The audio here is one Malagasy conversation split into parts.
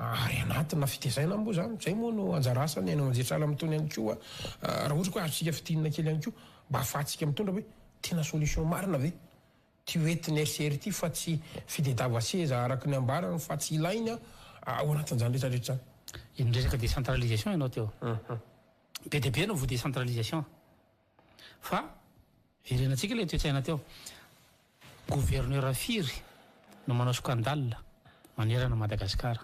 Ary anatina fitezaina moa zany, zay moa no anjara asany haino aman-jery sahala amin'itony ihany koa, raha ohatra ka hoe azontsika fintinina kely ihany koa mba ahafahantsika mitondra hoe tena solution marina ve ty hoentin'ny RCR ity fa tsy fitedava seza araka ny ambarany fa tsy ilainy ao anatin'izany rehetra rehetra izany. Iny resaka décentralisation ianao teo. Be dia be no voa décentralisation. Fa verenantsika ilay toe-tsaina teo. Gouverneur firy no manao scandale manerana Madagascar?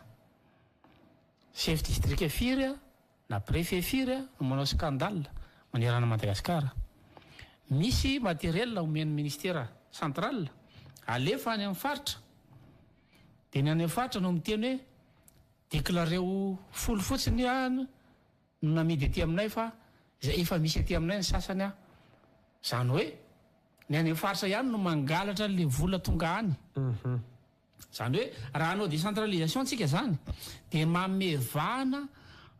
Chef district firy na préfet firy no manao scandale manerana Madagascar? Misy matériel omen'ny ministera central alefa any amin'ny faritra, dia ny any amin'ny faritra no miteny hoe déclareo 10 fotsiny no namidy aty aminay fa izay efa misy aty aminay ny sasany a. Zany hoe ny any amin'ny faritra ihany no mangalatra an'le vola tonga any. Zany hoe raha hanao décentralisation tsika zany dia manome vahana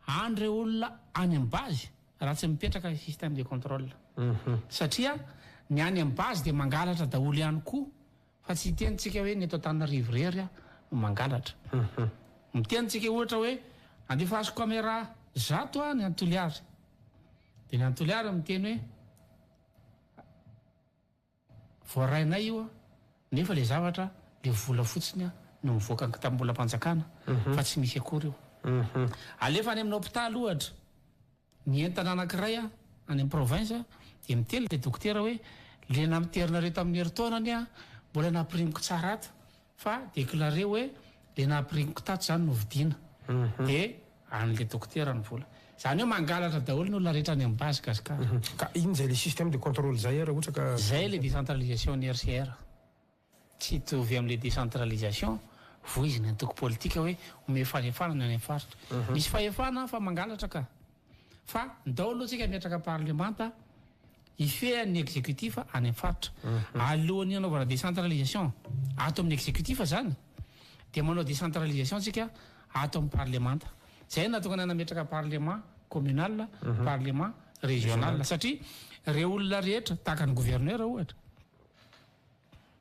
an'ireo olona any amin'ny base raha tsy mipetraka système de contrôle. Satria ny any amin'ny base dia mangalatra daholo ihany koa fa tsy hiteny tsika hoe ny eto Antananarivo irery no mangalatra. Miteny tsika ohatra hoe andefaso caméra 100 ny any Toliary. Dia ny any Toliary miteny hoe voarainay io nefa le zavatra le vola fotsiny no mivoaka ny kitam-bolam-panjakana fa tsy misy akory io. Alefa any amin'ny hôpitaly ohatra ny entana anankiray any amin'ny province dia miteny le dokotera hoe le namiterinareo tamin'ny herintaonany mbola nampirimiko tsara ato fa déclaré hoe le nampirimiko tato zany no vidiana dia an'le dokotera ny vola. Zany hoe mangalatra daholo ny olona rehetra any amin'ny base Gasikara. Ka iny zay le système de contrôle zay raha ohatra ka Zay le décentralisation ny RCR. Tsy hitovy amin'le décentralisation voiziny antoko politika hoe ome fahefana ny any amin'ny faritra. Misy fahefana fa mangalatra ka. Fa ndao aloha tsika miatraka parlemanta ifehan'ny exécutif any amin'ny faritra. Alohan'ny anaovana décentralisation ato amin'ny exécutif zany dia manao décentralisation tsika ato amin'ny parlemanta. Zay nahatonga ny nametraka parlement communal, parlement régional, satria reo olona rehetra tahaka ny gouverneur ohatra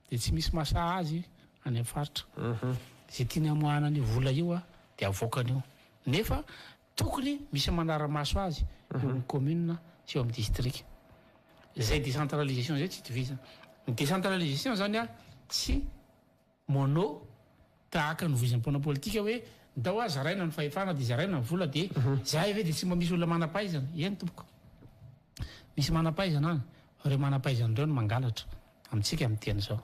dia tsy misy masa azy any amin'ny faritra. Zay tiany amoahana ny vola io dia avoakany io. Nefa tokony misy manara-maso azy eo amin'ny commune sy eo amin'ny district. Zay décentralisation zay tsy itovizana. Ny décentralisation zany tsy mono tahaka ny voizim-poana politika hoe ndao zaraina ny fahefana dia zaraina ny vola dia zay ve dia tsy mba misy olona manam-pahaizana. Eny tompoko. Misy manam-pahaizana any. Ireo manam-pahaizana ireo no mangalatra amintsika amin'ny teny izao.